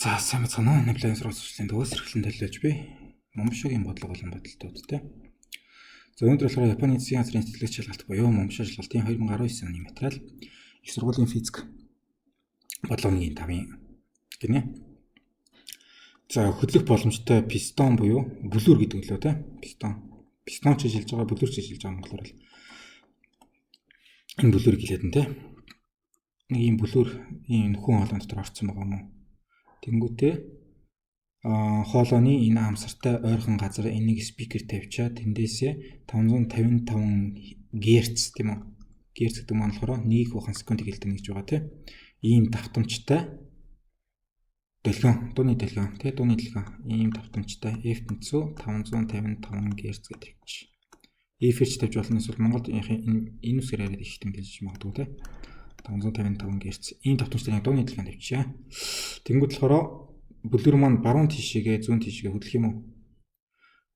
За сайн байцгаана уу? Нэплэн сургуулийн төгөөс эрхлэн төлөөж би Момшогийн бодлого болон бодолтууд те. За өнөөдөр болохоор Японы засгийн газрын тэтгэлэг шалгалт буюу Момшо шалгалтын 2019 оны материал их сургуулийн физик бодлого 1.5-ын гинэ. За хөдлөх боломжтой пистон буюу бүлүүр гэдэг лөө те. Пистон. Пистон ч шилж байгаа, бүлүүр ч шилж байгаа монголоор л. Энэ бүлүүр гэлээд нь те. Нэг ийм бүлүүр ийм нөхөн хоолойн дотор орцсон байгаа юм уу? Тэнгүүтээ хоолойны энэ амсартай ойрхон газар энийг спикер тавьчаад тэндээсээ 555 Гц тийм үү? Герц гэдэг маань болохоор 1 хухан секундыг хэлдэг гэж байгаа тийм. Ийм давтамжтай долгион, дууны долгион, тий дууны долгион. Ийм давтамжтай F тэнцүү 555 Гц гэж тавьчих. F-ч тавьж болно эсвэл Монголд энэ энэ үсгээр яриад их тэмдэглэж магадгүй тий. 555 Гц. Ийм давтамжтай нэг дууны долгион тавьчихъя. Тэнгүүд болохоор бүлгэр маань баруун тийшээгээ зүүн тийшээгээ хөдлөх юм уу?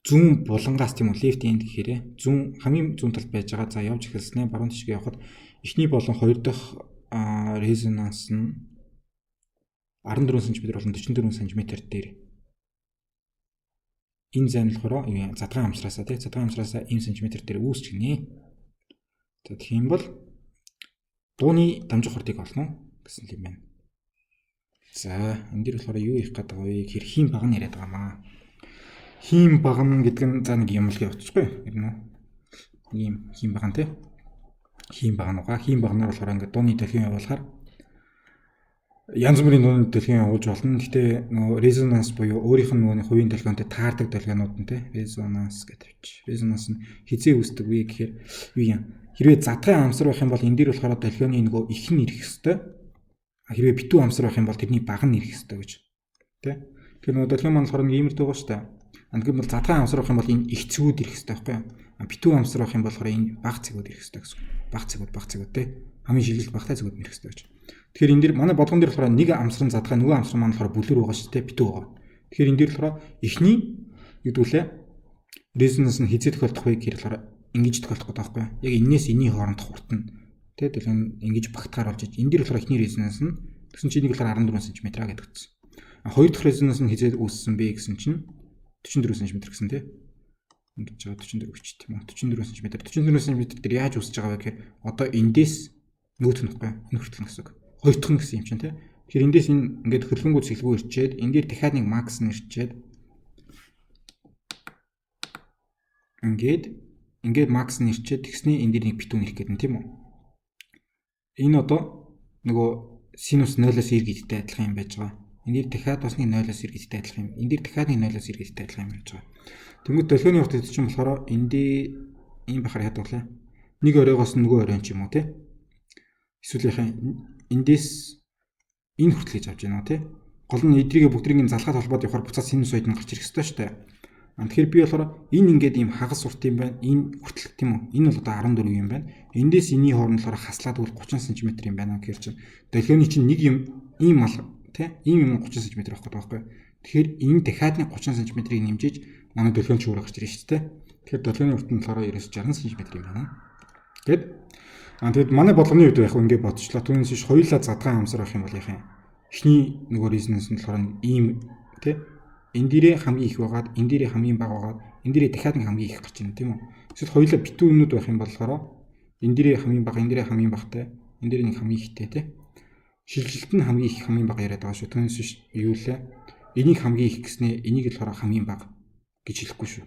Зүүн булангаас тийм үү left end гэхээр зүүн хамгийн зүүн талд байж байгаа. За явж эхэлснээр баруун тийшээгээ явхад эхний болон хоёр дахь резонанс нь 14 см болон 44 см дээр энэ зай нь болохоор юу юм задгаан амсраасаа тий задгаан амсраасаа ийм сантиметр дээр үүсч гинэ. За тэгэх юм бол дууны дамжих хурдыг олно гэсэн юм байна. За энэ дэр болохоор юу хийх гээд байгаа вэ гэхээр хийм баг нь яриад байгаа маа. Хийм баг нь гэдэг нь за нэг юм л явуулчихгүй юм уу? Ийм хийм баг нь тий. Хийм баг нь угаа. Хийм баг наар болохоор ингээд дууны долгион явуулахаар янз бүрийн дууны долгион явуулж болно. Гэтэ нөгөө резонанс буюу өөрийнх нь нөгөө хувийн долгионтой таардаг долгионууд нь тий резонанс гэж тавьчих. Резонанс нь хизээ үүсдэг вэ гэхээр юу юм? Хэрвээ задгай амсар байх юм бол энэ дэр болохоор долгионы нөгөө их нь ирэх ёстой. Хэрвээ битүү амсар байх юм бол тэрний баг нь ирэх ёстой гэж. Тэ? Тэгэхээр нөгөө долгион маань болохоор нэг иймэрдүү байгаа шүү дээ. Ангид бол задгай амсар байх юм бол энэ их цэгүүд ирэх ёстой байхгүй юу? Битүү амсар байх юм болохоор энэ баг цэгүүд ирэх ёстой гэсэн. Баг цэгүүд, баг цэгүүд тэ. Хамгийн шилжилт багтай цэгүүд ирэх ёстой гэж. Тэгэхээр энэ дэр манай болгон дээр болохоор нэг амсран задгай нөгөө амсран маань болохоор бүлэр байгаа шүү дээ, битүү байгаа. Тэгэхээр энэ дээр болохоор эхний гэдгүүлээ резонанс нь хизээ тохиолдох вэ гэхээр болохоор ингэж тохиолдох гэдэг байхгүй юу? Яг энээс энэний хоорондох урт нь тэ долгион ингэж багтгаар болж иж энэ дэр болохоор эхний резонанс нь тэгсэн чинь энийг болохоор 14 см гэдэг утсан. Хоёр дахь резонанс нь хизээ үүссэн бэ гэсэн чинь 44 см гэсэн тий. Ингэж байгаа 44 гэж тийм үү 44 см 44 см дээр яаж үүсэж байгаа вэ гэхээр одоо эндээс нөгөөх нь байхгүй энэ хүртэл гэсэн үг. Хоёр дахь нь гэсэн юм чинь тий. Тэгэхээр эндээс энэ ингээд хөдөлгөөнгүү цэглэгүү ирчээд энэ дээр дахиад нэг макс нь ирчээд ингээд макс нь ирчээд тэгсний энэ дээр нэг битүүн ирэх гэдэг нь тийм үү. Энэ одоо нөгөө синус 0-оос 90 гэдэгтэй адилхан юм байж байгаа. Энэ дээр дахиад бас нэг 0-оос 90 гэдэгтэй адилхан юм. Энэ дээр дахиад нэг 0-оос 90 гэдэгтэй адилхан юм байж байгаа. Тэнгүүд долгионы урт гэдэг чинь болохоор энэ дээр ийм бахар яадаг лээ. Нэг оройгоос нөгөө оройн ч юм уу тий. Эсвэл яхаа эндээс энэ хүртэл гэж авч байна уу тий. Гол нь эдрийгээ бүгдрийг нь залхаад холбоод явахаар буцаад синусоид нь гарч ирэх ёстой шүү дээ. Тэгэхээр би болохоор энэ ингээд ийм хагас урт юм байна. Энэ хүртэл тийм үү? Энэ бол одоо 14 юм байна. Эндээс энэний хооронд болохоор хаслаад бол 30 см юм байна гэхээр чинь долгионы чинь нэг юм ийм мал тий ийм юм 30 см байх гэдэг байхгүй. Тэгэхээр энэ дахиад нэг 30 см-ийг нэмжиж манай долгион ч өөр гарч ирнэ шүү дээ. Тэгэхээр долгионы урт нь болохоор 90 60 см юм байна. Тэгэд тэгэд манай болгоны хувьд яг ингээд бодчихлоо. Түүнээс биш хоёулаа задгаан амсар байх юм бол яах юм? Эхний нөгөө резонанс нь болохоор ийм тий энэ дээрээ хамгийн их байгаад, энэ дээрээ хамгийн бага байгаад, энэ дээрээ дахиад нэг хамгийн их гарч ирнэ тийм үү? Эсвэл хоёулаа битүү юмнууд байх юм болохоор энэ дээрээ хамгийн бага, энэ дээрээ хамгийн багатай, энэ дээрээ нэг хамгийн ихтэй тий. Шилжилт нь хамгийн их, хамгийн бага яриад байгаа шүү. Түүнээс биш юу лээ? Энийг хамгийн их гэснээ энийг л болохоор хамгийн бага гэж хэлэхгүй шүү.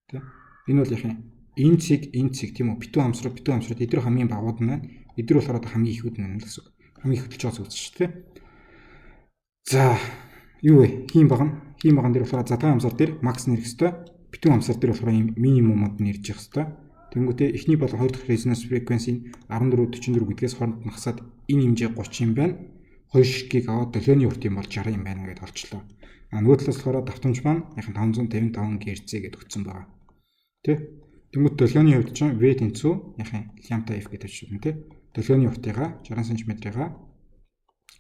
Тэ? Энэ бол яах юм? Энэ цэг, энэ цэг тийм үү? Битүү амсруу, битүү амсруу эдгээр хамгийн багууд нь байна. Эдгээр болохоор одоо хамгийн ихүүд нь байна гэсэн үг. Хамгийн их хөдөлж байгаа зүйл шүү дээ. За, юу вэ? Хийм баг нь. Хийм баган дээр болохоор задгаан амсар дээр макс нэрх ёстой. Битүүн амсар дээр болохоор ийм минимумууд нь ирж явах ёстой. Тэнгүүтээ эхний болон хоёр дахь resonance frequency нь 14 44 гэдгээс хооронд нь хасаад энэ хэмжээ 30 юм байна. Хоёр ширхгийг аваад долгионы урт юм бол 60 юм байна гэдээ олчлоо. А нөгөө талаас болохоор давтамж маань яг 555 Гц гэдээ өгсөн байгаа. Тэ? Тэнгүүт долгионы хувьд чинь V тэнцүү яг лямбда F гэдэг чинь тэ. Долгионы уртыгаа 60 см-ийг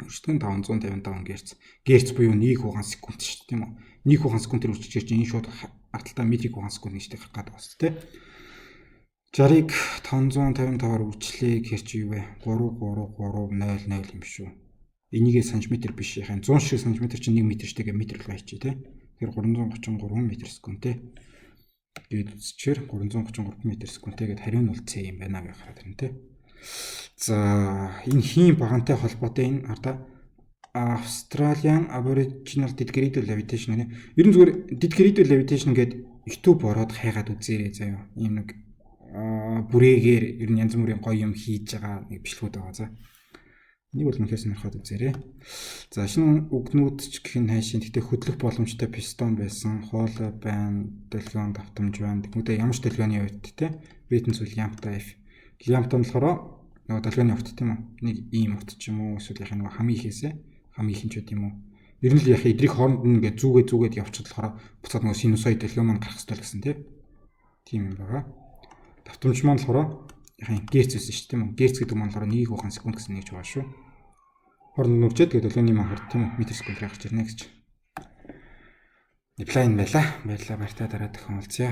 өрсөлдөн 555 Гц. Герц буюу 1 хугаан секунд шүү дээ тийм үү? 1 хугаан секундээр үрчиж чинь энэ шууд арталтаа метрик хугаан секунд гэж гарах гэдэг байна шүү дээ. 60-ыг 555-аар үрчлээ гэхэр чи юу вэ? 3 3 3 0 0 юм шүү. Энийгээ сантиметр биш яхаа 100 шиг сантиметр чинь 1 метр штэ гэ метр л хайчи тий. Тэгэхээр 333 метр секундтэй. Гээд үзчихээр 333 метр секундтэй гээд хариу нь бол C юм байна гэж хараад байна тий. За, энэ хийн багантай холбоотой энэ ардаа Australian Aboriginal Dedicated Levitation гэнэ. Ер нь зүгээр Dedicated Levitation гээд YouTube ороод хайгаад үзээрэй заяа. Ийм нэг бүрээгээр ер нь янз бүрийн гоё юм хийж байгаа нэг бичлэгүүд байгаа за. Энийг бол үнэхээр сонирхоод үзээрэй. За, шинэ үгнүүд ч гэх нь хайшин гэхдээ хөдлөх боломжтой пистон байсан, хоолой байна, долгион давтамж байна. Тэгмүүдээ ямар ч долгионы хувьд те ритм зүйл лямбда F. Лямбда нь болохоор нөгөө долгионы урт тийм үү? Нэг ийм урт ч юм уу, эсвэл яг нөгөө хамгийн ихээсээ хамгийн ихэнч байд юм уу? Ер нь л яг эдрийг хооронд нь ингээд зүгээ зүгээд явчихад болохоор буцаад нөгөө синусоид долгион маань гарах хэрэгтэй л гэсэн тийм. Тийм юм байгаа. Давтамж маань болохоор яг герц байсан шүү дээ, тийм үү? Герц гэдэг маань болохоор 1.5 секунд гэсэн нэг байгаа шүү. Хооронд нүрчээд тэгээд долгионы маань хард, тийм үү? Метр секунд гарч ирнэ гэж. План байла. Баярлалаа. Баяртай, дараа дахин уулзъя.